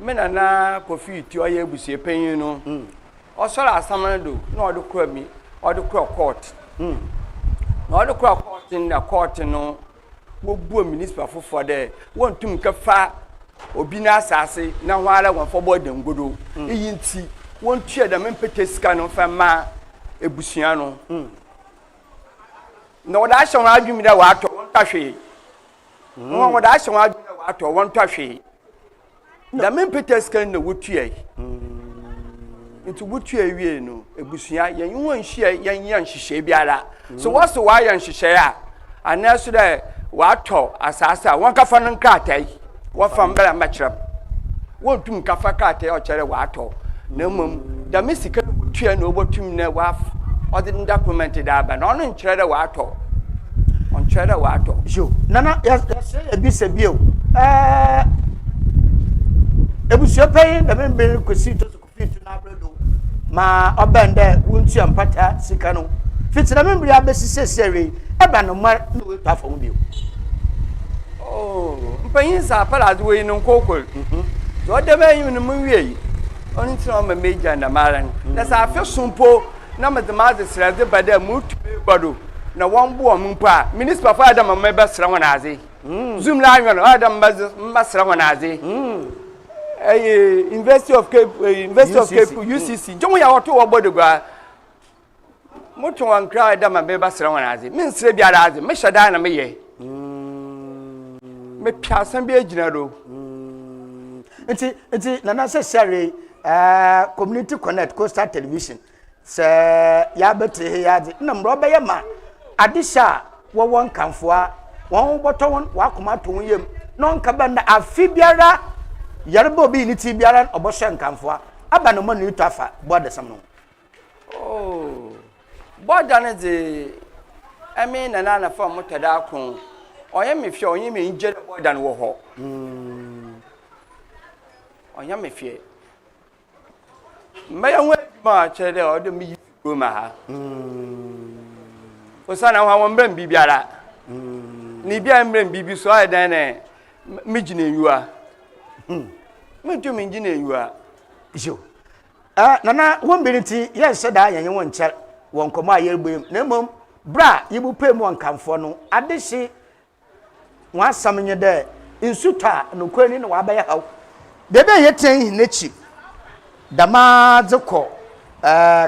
Me nana Kofi Iti ɔyɛ ebusuapanyin no, ɔsɔr asɛm no do na ɔde kɔɔ mi ɔde kɔɔ court. Na ɔde kɔɔ court no na court no wobua municipal fofor dɛ wonntum nkɛfa obi n'asaase na hɔn ara wɔmfa bɔ dangu do. Iyi ntsi wontua dɛm mpɛtɛ sika no mfa mma ebusua no. Na wɔdze ahyɛ hɔn adwen mu dɛ wɔatɔ, wɔnntɔ hwee. Hɔn wɔdze ahyɛ hɔn adwen dɛ wɔatɔ, wɔnntɔ hwee. Dɛm mpɛtɛ sika no na wotuae. Nti wotua wiei no, ebusua yɛnye hɔn nhyia yɛnyɛ nhyehyɛɛ biara. So wɔse wɔayɛ nhyehyɛɛ a, anaa so dɛ wɔatɔ asaase a, wɔnkafa no nkrataa yi, wɔmfa mbra mbɛkyerɛ m'. Wonntum nkafa krataa a ɔkyerɛ dɛ wɔatɔ, na mbom dɛm sika no wotua na obotum na wɔaf ɔdze ne document dze aba no, ɔno nnkyerɛ dɛ wɔatɔ. Ɔnnkyerɛ dɛ wɔatɔ. Yo, Nana, yɛsrɛ yɛbisa bio. Ɛɛ, ebusua panyin dɛm mber kwesi to so kofi to n'aber do ma ɔbɛn dɛ wontua mpata sika no. Fitsi dɛm mber yi abesi seseiara yi, ɛba no mma na oetu afa ho bio? Oh, mpanyin dze apar adze wɔ yi no nkorkor. Dza ɔda m'enyim no muwiei, ɔno ntsi na ɔma megya no dɛmara no. Na sɛ afe so mpo na medze m'adzeserɛdze ba dɛ murutu m'egua do na wɔmmboa me mpo a, municipalfo ayɛ dɛ ma mebɛsera hɔn adze. Zoom la anwɛn ɔyɛ dɛ mbɛsera hɔn adze. Ɛyɛ University of Cape, University of Cape, UCC. Nkyɛ wonya wɔto wɔ bɔ do gua. Moto wɔn nkra dɛ ma mebɛsera hɔn adze. Mennsera biara adze, mehyɛ da na meyɛ. Mepɛ asɛm bi egyina do. Nti Nana sɛ sɛre eh, Community Connect Coastal Television sɛ yɛabɛte he adze na mbrɛ ɔbɛyɛ ma adehyɛ a wɔwɔ nkamfoa wɔn ho bɔtɔ wɔn wɔakoma ato wɔn yam na ɔnka bɛ na afe biara yarba obi ne ti biara ɔbɔhyɛ nkamfoa aba no ma ne tɔ afa bɔ adesɛm no. Oh, bɔda no dze ɛme na na anafa mo tɔ da ko ɔyɛ me fɛ ɔnyɛ me enyigye dɛ bɔda no wɔ hɔ. Ɔnyɛ me fɛ. Mbɛyɛ ho edwuma a kyerɛ dɛ ɔwɔ dɛ miyi fi kurom ha. Osiandɛ hɔn wɔmbrɛ me biribiara. Na obi a mbrɛ me biribi so ɔyɛ dɛn na megyina enyiwa? Munntum nngyina enyiwa. Yo. Uh, Nana, wo mber ntsi yɛnnhyɛ da yɛnye wo nnkyɛr wɔ nkɔmbɔ a yɛrobɔ yi mu, na mbom ber a yebopue mu wɔ nkamfoɔ no, adehye Hɔn asɛm nye dɛ, nsu tɔ a, nokwar ni na ɔabɛyɛ haw. Beebi a yɛtsena yi hɛn ekyir dɛm ara dze kɔ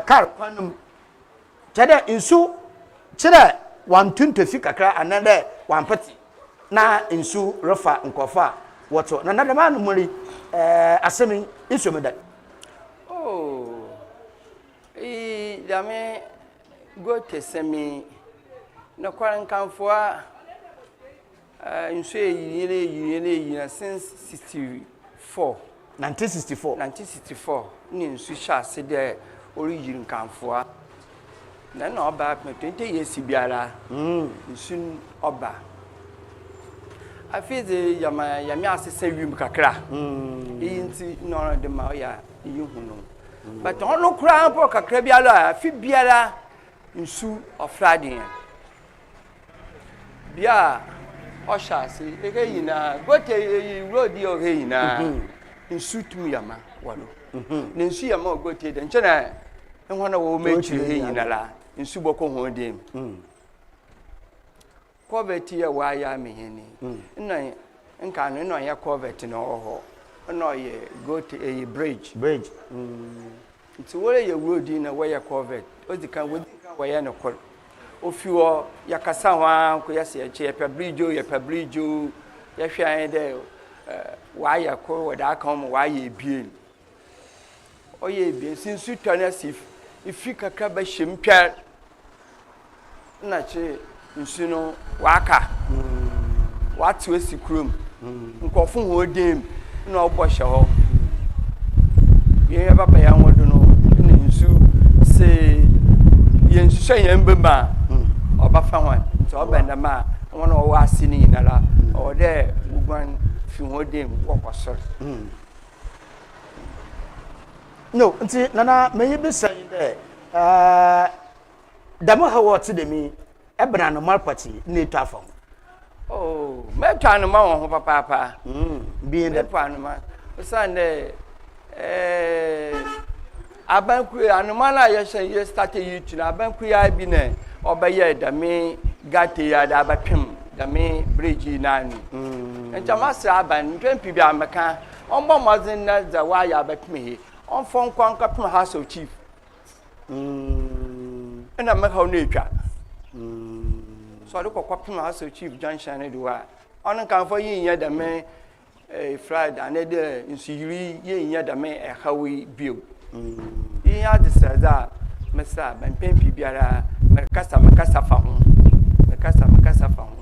kaar kwan no mu. Kyerɛ dɛ nsu kyerɛ wɔannto ntafi kakra anaadɛ wɔammpetse na nsu refa nkorɔfo a wɔtse hɔ. Na na dɛm ano mu yi, asɛm yi isuo me dɛn? Oh, iyi dɛm Goethe-sɛm yi, nokwar nkamfoa nsu eyi na eyi na eyi na since 64. 1964. 1964 na nsu hyɛ ase dɛ oriyir nkamfoa. Na nna ɔba apem 20 years biara nsu no ɔba. Afei dze yɛma Nyame asesa wimu kakra. Iyi ntsi na ɔde ma ɔyɛ a iyi hu no. But ɔno koraa mpo kakra biara a afe biara nsu ɔfra de yɛn. Bia a ɔhyɛ ase ɛhɛ nyinaa gote eyi road yi ɔhɛ nyinaa mhm. nsu tum yɛ ma wɔ do. Mhm. Na nsu yɛ ma wɔ gote dɛ nkyɛn na ɛhɔn a wɔwɔ m'akyiri hɛ nyinara nsu bɔkɔ hɔn dan mu. Mm. Covert yi a wɔayɛ ama hɛn yi, nna nka no nna ɔnnyɛ covert na ɔwɔ hɔ, nna ɔyɛ goat eyi bridge. Bridge. Ntsi wɔreyɛ road yi na wɔyɛ covert, odzi kan wodzi kan wɔyɛ no kor. Ofi hɔ yɛkasa ho ara nko yɛse yɛkyɛ yɛpɛ bridge o yɛpɛ bridge o, yɛhwɛ a nye dɛ wɔayɛ kor wɔdze aka ho ma wɔayɛ ebien. Ɔyɛ ebien, sɛ nsu tɔ na sɛ efi kakra bɛhyɛ mu pɛr nna kye nsu no ɔaka, ɔatsew esi kurom, nkorɔfo hɔn dan mu na ɔbɔ hyɛ hɔ. Hɛn yɛbɛba hɛn ho do no nna nsu se yennhyehyɛ hɛn mba mu a ɔbɛfa hɔn. Ntsi ɔba no dɛm a hɔn a wɔwɔ ase no nyinara ɔwɔ dɛ woguan fi hɔn dan mu wɔkɔ sor. No, ntsi Nana m'enyi besa nye dɛ eh, dɛm haw a ɔtse dɛm yi, ebɛn anomar pɔtsee na etu afa ho? Oh, mɛtɔ anoma wɔ ho papaapa. Bi nye dɛn? Mepɔ anoma. Osiandɛ aban kor yi, anoma no a yɛhyɛ yɛ start yi tu no, aban kor yi ara bi na ɔbɛyɛɛ dɛm gutter yi ara dze abɛpem dɛm bridge yi n'ano. Nkyɛ maserɛ aban, mpɛn pii biara mekã, ɔmbɔ mbɔdzen na dza ɔayɛ abɛpem ha yi, ɔmfa nkɔ nkɛpem House of Chief. Nna me haw no etwa. Sɛ ɔde kɔ kɔpem House of Chief junction no do hɔ a, ɔno nkamfo yi nnyɛ dɛm flood anaa dɛ nsuyiri yi yennya dɛm haw yi bio. Iyi nye adzeserɛdze a mese a mpɛn pii biara mekasa mekasa fa ho, mekasa mekasa fa ho.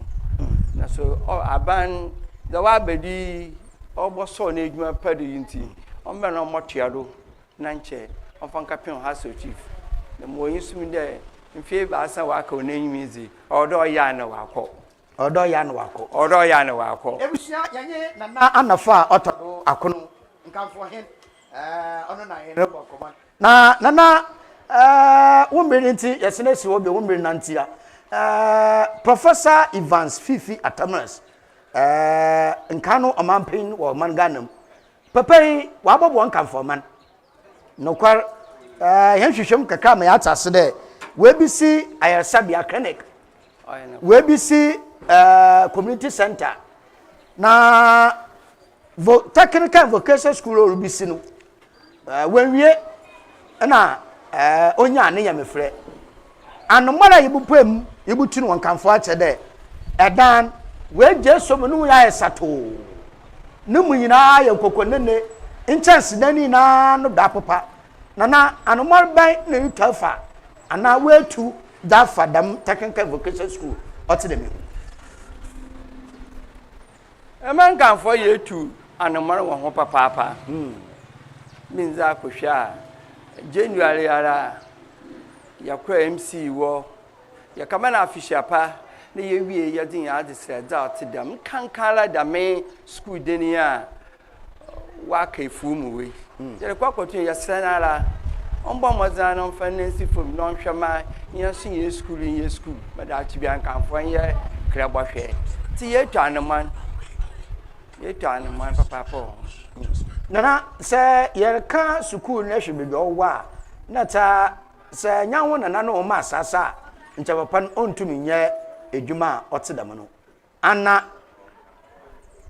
Na so aban dza ɔaba do yi ɔbɔsɔw n'edwuma pa do yi ntsi, ɔmbra na ɔmbɔtoa do na nkyɛ ɔmfa nkɛpem House of Chief. Na mowɔ enyisum dɛ mfe ebiasa a ɔaka wɔ n'enyim yi dze, ɔwɔ dɛ ɔyɛ a na ɔakɔ. Ɔdɔ ya na wakɔ. Ɔdɔ ya na wakɔ. Ebusua yɛnye Nana Anafo a ɔtɔ do akono, Nkamfo hen, ɛɛ ɔno na yɛnye no rebɔ nkɔmbɔ no. Na Nana ɛɛ wo mber no ntsi yɛsan esi hɔ bio, wo mber no ntsi a. Ɛɛ Professor Evans Fiifi Atta Mills, ɛɛ nkan no ɔmampanyin wɔ ɔman Ghana mu. Papa yi ɔabɔboa Nkamfo ɔman. Nokwar, ɛɛ hɛn nhwehwɛmu kakra ma yɛatse ase dɛ oebisi ayarsabea, clinic, Woebisi community centre na vo technical and vocational school a oribisi no, oennwie na onyaa ne nyamefrɛ. Anomara a yebopue mu yebotu no wɔ nkamfo akyerɛ dɛ dan woegyae sɔ mu no mu ayɛ satoo, no mu nyina ayɛ nkokɔnene, nkyɛnsedan no nyina no do apopa, na na anomar bɛn na erutu afa anaa woetu dze afa dɛm Technical Vocational School ɔtse dɛm yi ho. Mma nkamfo yetu anomar wɔ ho papaapa. Minndzi akɔhwɛ a, January ara yɛkɔr MC wɔ, yɛkɛma no afehyia pa na yewie yɛdze hɛn adzeserɛdze a ɔtse dɛm, nkankaara dɛm skuul dan yi a Wɔaka efuw mu wei. Yɛrokɔ akɔto yi, yɛserɛ no ara, ɔmbɔ mbɔdzen ara na ɔmfa ne nan nsi famu na ɔnhwɛ ma hɛn so hɛn skuul yi nyɛ skuul ma daakye biara nkamfoɔ nyɛ krɛbɔhwɛ. Ntsi yetu anamɔn, yetu anamɔn papaapa wɔ ho. Nana, sɛ yɛreka sukuu no hwɛ beebi a ɔwɔ a, nna tsa sɛ nnyɛ wo nana no ɔma asaase a, nkyɛ papa no onntum nnyɛ edwuma a ɔtse dɛm no. Ana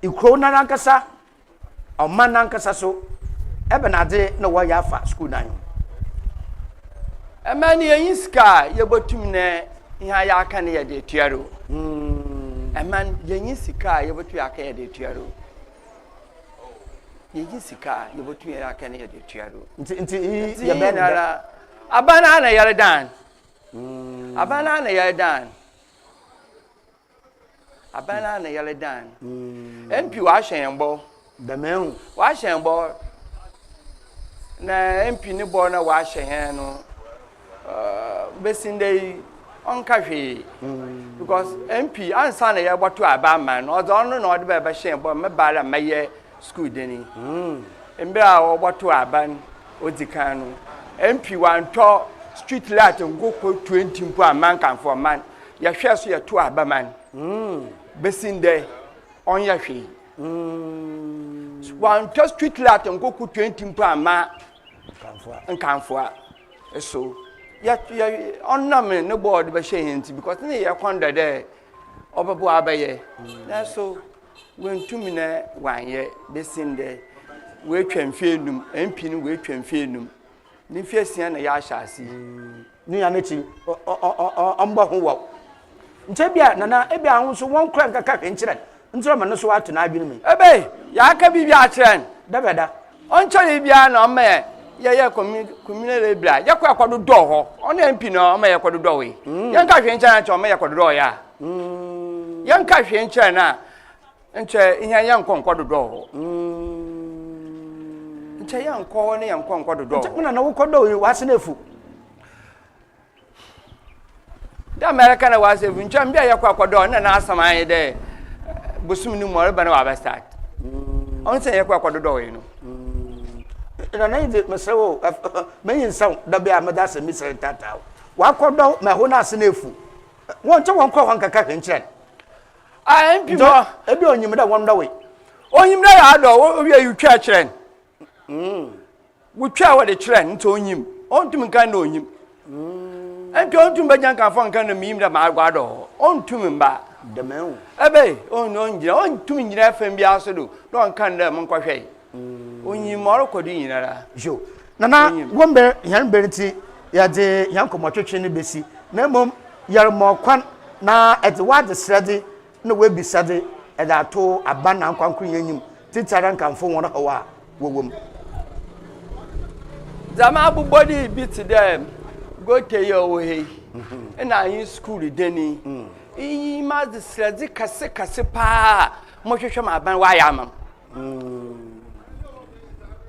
ekurow noara ankasa, ɔman no ankasa so, ebɛnadze na wɔyɛ afa skuul dan ho? Ɛma no yɛnyi sika a yɛbɛtum na ihe yɛaka no yɛde atua do. Ɛma no yɛnyi sika a yɛbɛtum aka yɛde atua do. Yɛnyi sika a yɛbɛtum yɛde aka no yɛde atua do. Nti iyi yɛbɛn no dɛ. Aban no ara na yɛredan. Aban no ara na yɛredan. Aban no ara na yɛredan. MP wahyɛ yɛn bɔ. Dɛm ehu. Wahyɛ yɛn bɔ. Na MP ne bɔ na wahyɛ yɛn no, bɛsi ndɛ yi, ɔnka hwee. Because MP ansa na yɛbɔto aba ama no, ɔdze ɔno na ɔde bɛbɛhyɛ yɛn bɔ, meba ara mɛyɛ skuul dani. Mber a wɔbɔto aba no, odzi kan no, MP wantɔ street light nkokɔ 20 mpo amma nkamfo ɔman. Yɛhwɛɛ so yɛtoo aba ma no. Besi ndɛ, ɔnnyɛ hwee. Ɔanntɔ street light nkoko 20 mpo amma Nkamfoa. So yɛ yɛ ɔnam ne bɔ a ɔde bɛhyɛ hɛn ntsi because nna yɛ kɔn dɔ dɛ ɔbɛboa abɛyɛ. Naaso oenntum na ɔannyɛ besi ndɛ. Oetwa mfe enum, MP no oetwa mfe enum. Ne mfe asia na yɛahyɛ ase yi. Ne nua no akyi ɔmbɔ ho waw. Nti ebia nana ebia ho nso wɔn kora nkaka hwee nkyerɛ no nti ɔma no so ato n'adwene mu. Ebe yɛaka biribi akyerɛ no. Dabɛda. Ɔnkyɛree biara na ɔma yɛ yɛyɛ communal labor a yɛkɔ ɛkɔdodɔɔ hɔ. Ɔno MP na ɔma yɛkɔdodɔɔ yi. Yɛnka hwee nkyerɛ no nkyɛ ɔma yɛkɔdodɔɔ yɛ a. Yɛnka hwee nkyerɛ no a Nkyɛ hɛn yɛnnkɔ nnkɔdodɔɔ hɔ. Nkyɛ yɛnnkɔ hɔ na yɛnnkɔ nnkɔdodɔɔ hɔ. Nkyɛ na wokɔdɔɔ yi w'ase no efu. Dɛ mɛreka na w'ase efu nkyɛ mbea yɛkɔ akɔdɔɔ nna n'asɛm ara nye dɛ bosoom no mu ɔreba na ɔabɛ start. Ɔno ntsi na yɛkɔ akɔdodɔɔ yi no. Nana yi dze mesrɛ wo m'enyi nsa wo da bi a medze asɛm bi srɛ ntaataa wo. Wakɔdɔw ma ɛhɔ no ase no efu. Wɔn nkyɛ wɔnkɔ hɔ nkɛka hwee nkyerɛ no. Ah, MP mɔ. Ebi onyim dɛ wɔn dɔwe. Onyim dɛ yɛadɔ, owie yi wotwaa kyerɛ no. Wotwaa wɔde kyerɛ no nti onyim. Ɔnntum nka dɛ onyim. Nti ɔnntum bɛgya nkamfo nka dɛ minyim dɛ m'adɔ hɔ. Ɔnntum mmba. Ebe, ɔnngyina, ɔnntum nngyina fam biara so do na ɔnnka dɛ monkɔhwɛ yi. Onyim ma ɔrokɔ do nyinara. Yo, Nana, wo mber, hɛn mber ntsi yɛdze hɛn nkɔmbɔtwetwe no besi, na mbom yɛrema kwan na edze w'adzeserɛdze na w'ebisadze dze ato aban na ankorankor nyina enyim, tsitsir ara nkamfo hɔn haw a wɔwɔ mu. Dza mabobɔ do yi bi tse dɛ gutter yi a ɔwɔ ha yi na anyen skuul dan yi. Iyi nye m'adzeserɛdze kɛse kɛse paa a mohwehwɛ ma aban ɔayɛ ama me.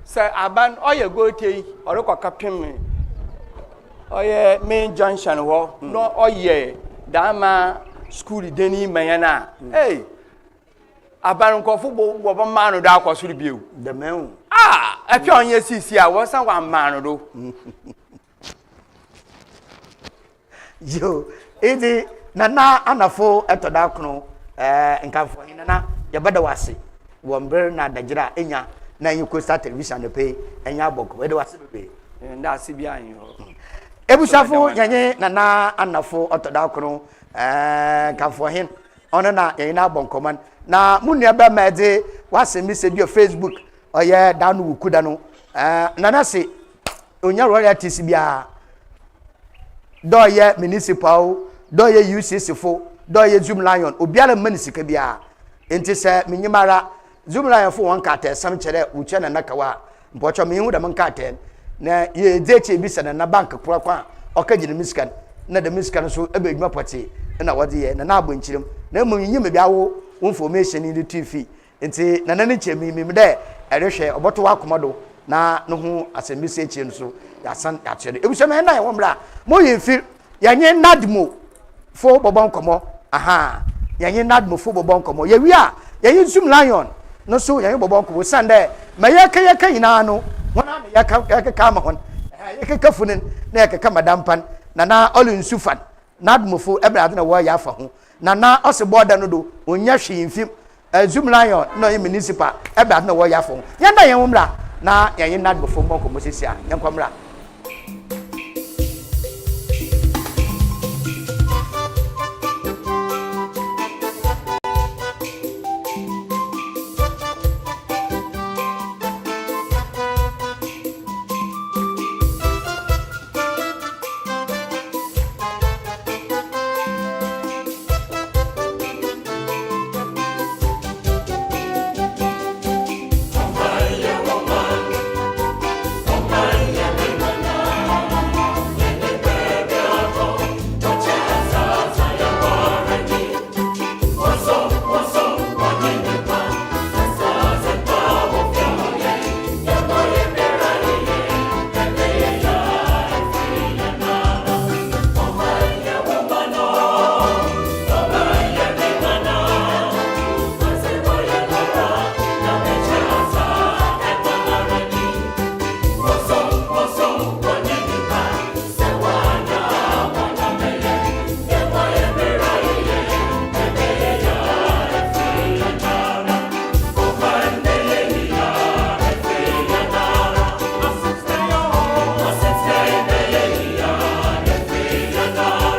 Sɛ aban ɔyɛ gutter yi ɔrokɔ kɛpem ɔyɛ main junction hɔ na ɔyɛ dama skuul dan yi ma hɛn a, ei, aban nkorɔfo bɔ wɔbɛmaa no do akɔ sor bio. Ah, ɛtwa ɔnyɛ sisi a wɔsan wɔamaa no do. Yo, enti Nana Anafo ɛtɔ da kono ɛɛ nkamfo he Nana yɛbɛda wo ase wɔ mber na adagyer a enya na enye Coastal Television anɔpa yi enye abɔ nkɔmbɔ. Yɛda wo ase bebree. Yɛnda ase biara nyi hɔ. Ebusuafo yɛnye Nana Anafo ɔtɔ da kono ɛɛ nkamfo he ɔno na yɛnye no abɔ nkɔmbɔ no. Na mo nua bɛrima ɛdze w'asɛmbisa bi wɔ Facebook ɔyɛ da no wukuda no ɛɛ Nana se Ɔnnya royalties biara. Dɛ ɔyɛ municipal o, dɛ ɔyɛ UCC fo, dɛ ɔyɛ Zoom Lion, obiara mma no sika biara. Ntsi sɛ minyim ara, Zoom Lion fo hɔn nkrataasɛm kyerɛ dɛ wotua Nana kaw a, mpɔkyɛw minnhu dɛm nkrataa no. Na yedzi ekyir ebisa Nana bank kor ko a ɔkɛgye dɛm sika no, nna dɛm sika no so ebɛn edwuma pɔtsee na wɔdze yɛ, Nana abɔ nkyerɛ mu. Na mbom innyim beebi a wo wo information yi do tui fii. Ntsi Nana ne nkyɛ minyim dɛ erohwɛ, ɔbɔto w'akoma do na no ho asɛmbisa ekyir no so yɛasan yɛatoa do. Ebusua ma hɛn na hɛn ho mbra. Moyi mfir, yɛnye NADMO fo bɔbɔ nkɔmbɔ, ahaa, yɛnye NADMO fo bɔbɔ nkɔmbɔ. Yewie a, yɛnye Zoom Lion no so yɛnye bɔbɔ nkɔmbɔ osiandɛ ma yɛreka yɛreka nyina no, hɔn ara na yɛka yɛkeka ama hɔn. Ɛhaa, yɛkeka funin na yɛkeka madampan, Nana ɔle nsu fan, NADMO fo ebɛnadze na wɔreyɛ afa ho? Nana ɔse bɔɔda no do, onnya hwee mmfi mu. Zoom Lion na ɔyɛ municipal ɛbɛ ade na wɔyɛ afɔ ho. Yɛn da yɛn ho mmra na yɛn nye Nadmofo mbɔ nkɔmmɔ sisi a. Yɛnkɔ mmra.